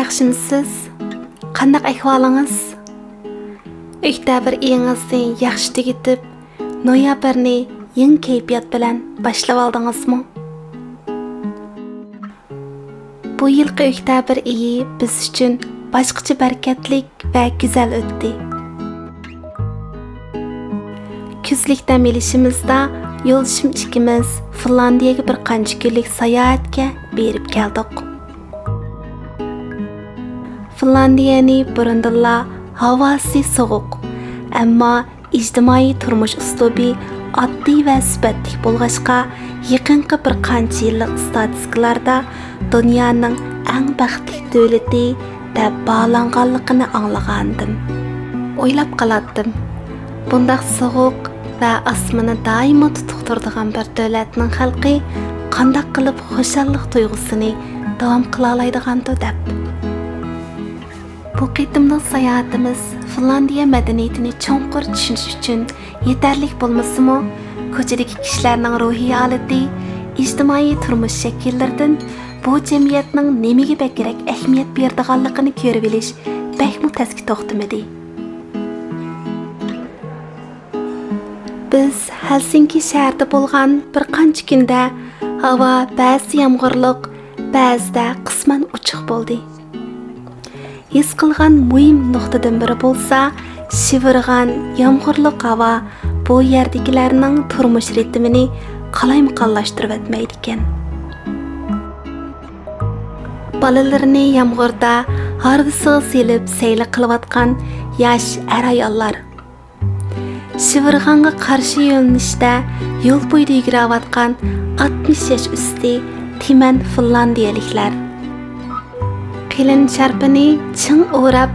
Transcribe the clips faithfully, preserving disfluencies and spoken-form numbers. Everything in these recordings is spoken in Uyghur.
ياخشىمۇسىز؟ قانداق ئەھۋالىڭىز؟ ئۆكتەبىر ئېيىڭىزنى ياخشى تۈگىتىپ، نويابىرنى يېڭى كەيپىيات بىلەن باشلىۋالدىڭىزمۇ؟ بۇ يىلقى ئۆكتەبىر ئېيى بىز ئۈچۈن باشقىچە بەرىكەتلىك ۋە گۈزەل ئۆتتى. كۈزلۈك دەم ئېلىشىمىزدا يولدىشىم ئىككىمىز فىنلاندىيەگە بىر قانچە كۈنلۈك ساياھەتكە بېرىپ كەلدۇق. فىنلاندىيەنى بۇرۇندىنلا ھاۋاسى سوغۇق، ئەمما ئىجتىمائىي تۇرمۇش ئۇسلۇبى ئاددىي ۋە سۈپەتلىك بولغاچقا، يېقىنقى بىر قانچە يىللىق ئىستاتىستىكىلاردا دۇنيانىڭ ئەڭ بەختلىك دۆلىتى دەپ باھالانغانلىقىنى ئاڭلىغانىدىم. ئويلاپ قالاتتىم، بۇنداق سوغۇق ۋە ئاسمىنى دائىما تۇتۇق تۇرىدىغان بىر دۆلەتنىڭ خەلقى قانداق قىلىپ خۇشاللىق تۇيغۇسىنى داۋام قىلالايدىغاندۇ دەپ. بۇ قېتىملىق ساياھىتىمىز فىنلاندىيە مەدەنىيىتىنى چوڭقۇر چۈشىنىش ئۈچۈن يېتەرلىك بولمىسىمۇ، كوچىدىكى كىشىلەرنىڭ روھىي ھالىتى، ئىجتىمائىي تۇرمۇش شەكىللىرىدىن بۇ جەمئىيەتنىڭ نېمىگە بەكرەك ئەھمىيەت بېرىدىغانلىقىنى كۆرۈۋېلىش بەكمۇ تەسكە توختىمىدى. بىز ھەلسىنكى شەھىرىدە بولغان بىر قانچە كۈندە ھاۋا بەزىدە يامغۇرلۇق، بەزىدە قىسمەن ئوچۇق بولدى. ھېس قىلغان مۇھىم نۇقتىدىن بىرى بولسا، شىۋىرغان يامغۇرلۇق ھاۋا بۇ يەردىكىلەرنىڭ تۇرمۇش رىتىمىنى قالايمىقانلاشتۇرۇۋەتمەيدىكەن. بالىلىرىنى يامغۇردا ھارۋىسىغا سېلىپ سەيلە قىلىۋاتقان ياش ئەر-ئاياللار، شىۋىرغانغا قارشى يۆنىلىشتە يول بويىدا يۈگۈرۈۋاتقان ئاتمىش ياش ئۈستى تىمەن فىنلاندىيەلىكلەر، قېلىن شارپىنى چىڭ ئوراپ،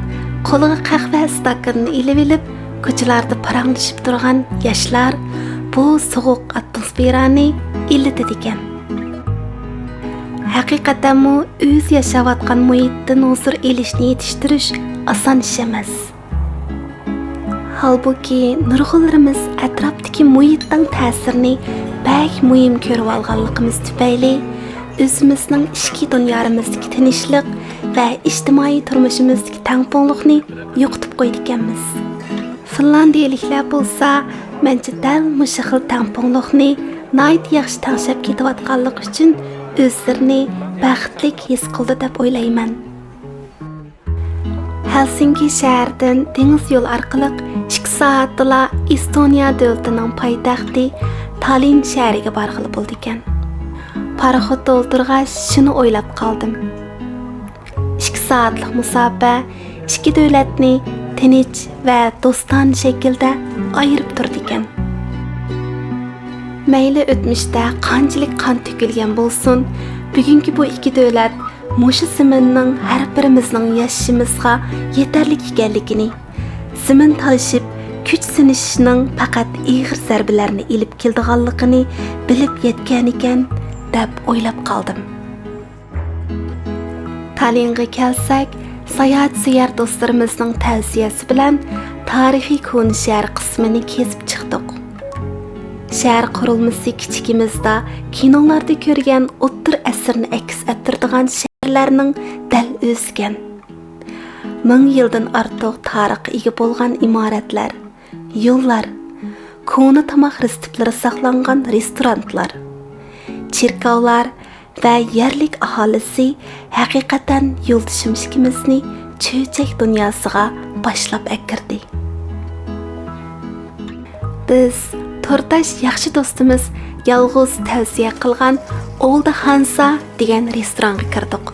قولىغا قەھۋە ئىستاكىنىنى ئېلىۋېلىپ، كوچىلاردا پاراڭلىشىپ تۇرغان ياشلار بۇ سوغۇق ئاتموسفېرانى ئىللىتىدىكەن. ھەقىقەتەنمۇ ئۆزى ياشاۋاتقان مۇھىتتىن ھۇزۇر ئېلىشنى يېتىشتۈرۈش ئاسان ئىش ئەمەس. ھالبۇكى، نۇرغۇنلىرىمىز ئەتراپتىكى مۇھىتنىڭ تەسىرىنى بەك مۇھىم كۆرۈۋالغانلىقىمىز تۈپەيلى، ئۆزىمىزنىڭ ئىچكى دۇنيامىزدىكى تىنچلىق ۋە ئىجتىمائىي تۇرمۇشىمىزدىكى تەڭپۇڭلۇقنى يوقىتىپ قويىدىكەنمىز. فىنلاندىيەلىكلەر بولسا، مەنچە دەل مۇشۇ خىل تەڭپۇڭلۇقنى ناھايىتى ياخشى تەڭشەپ كېتىۋاتقانلىقى ئۈچۈن ئۆزلىرىنى بەختلىك ھېس قىلىدۇ دەپ ئويلايمەن. ھەلسىنكى شەھىرىدىن دېڭىز يولى ئارقىلىق ئىككى سائەتتىلا ئېستونىيە دۆلىتىنىڭ پايتەختى تاللىن شەھىرىگە بارغىلى بولىدىكەن. پاراخوتتا ئولتۇرغاچ شۇنى ئويلاپ قالدىم. ئىككى سائەتلىك مۇساپە ئىككى دۆلەتنى تىنچ ۋە دوستانە شەكىلدە ئايرىپ تۇرىدىكەن. مەيلى ئۆتمۈشتە قانچىلىك قان تۆكۈلگەن بولسۇن، بۈگۈنكى بۇ ئىككى دۆلەت مۇشۇ زېمىننىڭ ھەر بىرىمىزنىڭ ياشىشىمىزغا يېتەرلىك ئىكەنلىكىنى، زېمىن تالىشىپ، كۈچ سىنىشىشنىڭ پەقەت ئېغىر زەربىلەرنى ئېلىپ كېلىدىغانلىقىنى بىلىپ يەتكەنىكەن، دەپ ئويلاپ قالدىم. تاللىنغا كەلسەك، ساياھەتسۆيەر دوستلىرىمىزنىڭ تەۋسىيەسى بىلەن تارىخىي كونا شەھەر قىسمىنى كېزىپ چىقتۇق. شەھەر قۇرۇلمىسى كىچىكىمىزدە كىنولاردا كۆرگەن ئوتتۇرا ئەسىرنى ئەكس ئەتتۈرىدىغان شەھەرلەرنىڭ دەل ئۆزىكەن. مىڭ يىلدىن ئارتۇق تارىخقا ئىگە بولغان ئىمارەتلەر، يوللار، كونا تاماق رېتسېپلىرى ساقلانغان رېستورانلار، چېركاۋلار ۋە يەرلىك ئاھالىسى ھەقىقەتەن يولدىشىم ئىككىمىزنى چۆچەك دۇنياسىغا باشلاپ ئەكىردى. بىز تورداش ياخشى دوستىمىز يالغۇز تەۋسىيە قىلغان ئولدا خانسا دېگەن رېستورانغا كىردۇق.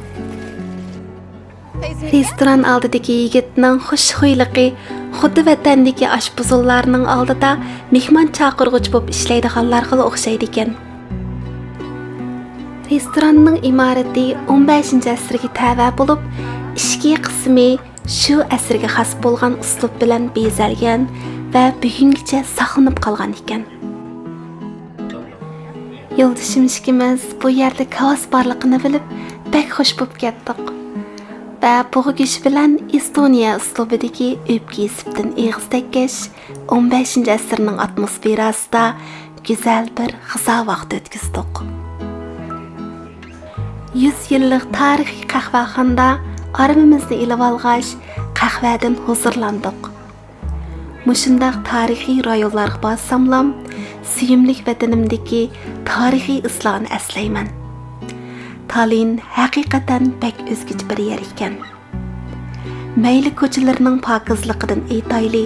رېستوران ئالدىدىكى يىگىتنىڭ خۇشخۇيلۇقى خۇددى ۋەتەندىكى ئاشپۇزۇللارنىڭ ئالدىدا مېھمان چاقىرغۇچى بولۇپ ئىشلەيدىغانلارغىلا ئوخشايدىكەن. رېستوراننىڭ ئىمارىتى ئون بەشىنچى ئەسىرگە تەۋە بولۇپ، ئىچكى قىسمى شۇ ئەسىرگە خاس بولغان ئۇسلۇب بىلەن بېزەلگەن ۋە بۈگۈنگىچە ساقلىنىپ قالغان ئىكەن. يولدىشىم ئىككىمىز بۇ يەردە كاۋاس بارلىقىنى بىلىپ، بەك خۇش بولۇپ كەتتۇق. ۋە بۇغا گۆشى بىلەن ئېستونىيە ئۇسلۇبىدىكى ئۆپكە يېسىپتىن ئېغىز تەگكەچ، ئون بەشىنچى ئەسىرنىڭ ئاتموسفېراسىدا گۈزەل بىر غىزا ۋاقتى ئۆتكۈزدۇق. يۈز يىللىق تارىخىي قەھۋەخانىدا ئارمىمىزنى ئېلىۋالغاچ، قەھۋەدىن ھۇزۇرلاندۇق. مۇشۇنداق تارىخىي رايونلارغا بارساملام، سۆيۈملۈك ۋەتىنىمدىكى تارىخىي ئىزلارنى ئەسلەيمەن. تاللىن ھەقىقەتەن بەك ئۆزگىچە بىر يەر ئىكەن. مەيلى كوچىلىرىنىڭ پاكىزلىقىدىن ئېيتايلى،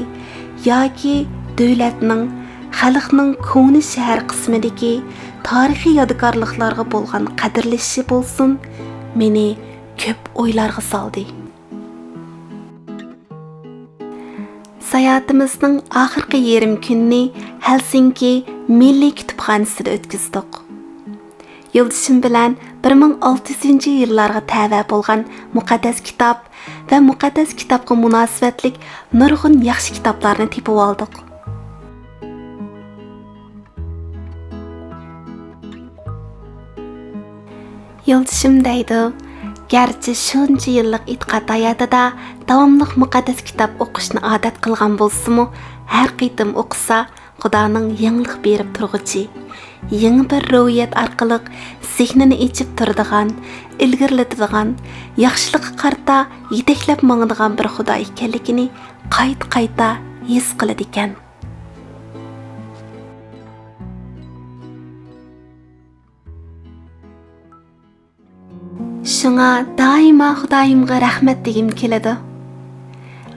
ياكى دۆلەتنىڭ، خەلقنىڭ كونا شەھەر قىسمىدىكى تارىخىي يادىكارلىقلارغا بولغان قەدىرلىشى بولسۇن، مېنى كۆپ ئويلارغا سالدى. ساياھىتىمىزنىڭ ئاخىرقى يېرىم كۈنىنى ھەلسىنكى مىللىي كۇتۇپخانىسىدا ئۆتكۈزدۇق. يولدىشىم بىلەن بىر مىڭ ئالتە يۈزىنچى يىللارغا تەۋە بولغان مۇقەددەس كىتاب ۋە مۇقەددەس كىتابقا مۇناسىۋەتلىك نۇرغۇن ياخشى كىتابلارنى تېپىۋالدۇق. يولدىشىم دەيدۇ، گەرچە شۇنچە يىللىق ئېتىقاد ھاياتىدا داۋاملىق مۇقەددەس كىتاب ئوقۇشنى ئادەت قىلغان بولسىمۇ، ھەر قېتىم ئوقۇسا، خۇدانىڭ يېڭىلىق بېرىپ تۇرغۇچى، يېڭى بىر روھىيەت ئارقىلىق زېھنىنى ئېچىپ تۇرىدىغان، ئىلگىرىلىتىدىغان، ياخشىلىققا قارىتا يېتەكلەپ ماڭىدىغان بىر خۇدا ئىكەنلىكىنى قايتا-قايتا ھېس قىلىدىكەن. شۇڭا دائىما خۇدايىمغا رەھمەت دېگۈم كېلىدۇ.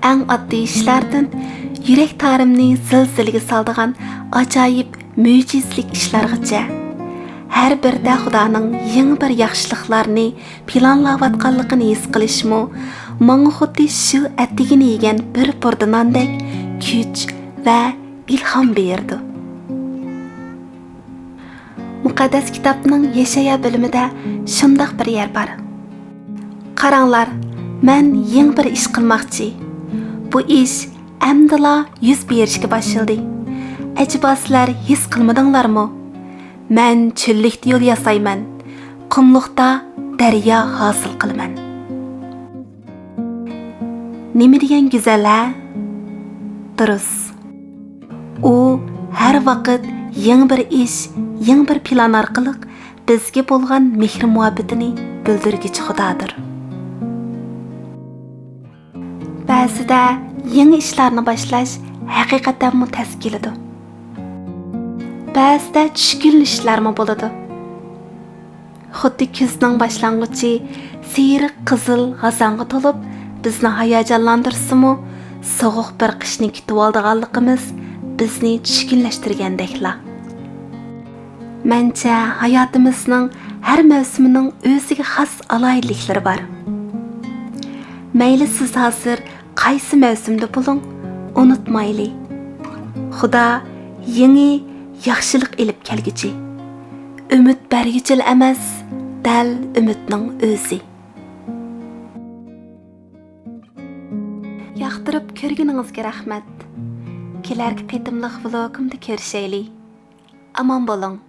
ئەڭ ئاددىي ئىشلاردىن يۈرەك تارىمنى زىلزىلىگە سالىدىغان ئاجايىپ مۆجىزىلىك ئىشلارغىچە، ھەر بىردە خۇدانىڭ يېڭى بىر ياخشىلىقلارنى پىلانلاۋاتقانلىقىنى ھېس قىلىشمۇ ماڭا خۇددى شۇ ئەتىگىنى يېگەن بىر بۇردا ناندەك كۈچ ۋە ئىلھام بېرىدۇ. مۇقەددەس كىتابنىڭ يەشايا بۆلۈمىدە شۇنداق بىر يەر بار. قاراڭلار، مەن يېڭى بىر ئىش قىلماقچى. بۇ ئىش ئەمدىلا يۈز بېرىشكە باشلىدى. ئەجەبا سىلەر ھېس قىلمىدىڭلارمۇ؟ مەن چۆللۈكتە يول ياسايمەن، قۇملۇقتا دەريا ھاسىل قىلىمەن. نېمە دېگەن گۈزەل، ھە؟ دۇرۇس. ئۇ ھەر ۋاقىت يېڭى بىر ئىش، يېڭى بىر پىلان ئارقىلىق بىزگە بولغان مېھرى-مۇھەببىتىنى بىلدۈرگۈچى خۇدادۇر. بەزىدە يېڭى ئىشلارنى باشلاش ھەقىقەتەنمۇ تەس كېلىدۇ. بەزىدە چۈشكۈنلىشىشلەرمۇ بولىدۇ. خۇددى كۈزنىڭ باشلانغۇچى سېرىق قىزىل غازاڭغا تولۇپ، بىزنى ھاياجانلاندۇرسىمۇ، سوغۇق بىر قىشنى كۈتۈۋالىدىغانلىقىمىز بىزنى چۈشكۈنلەشتۈرگەندەكلا. مەنچە، ھاياتىمىزنىڭ ھەر مەۋسۇمىنىڭ ئۆزىگە خاس ئالاھىدىلىكلىرى بار. مەيلى سىز ھازىر قايسى مەۋسۇمدا بولۇڭ، ئۇنتۇمايلى، خۇدا يېڭى ياخشىلىق ئېلىپ كەلگۈچى. ئۈمىد بەرگۈچىلا ئەمەس، دەل ئۈمىدنىڭ ئۆزى. ياقتۇرۇپ كۆرگىنىڭىزگە رەھمەت. كېلەركى قېتىملىق ۋلوگۇمدا كۆرۈشەيلى. ئامان بولۇڭ.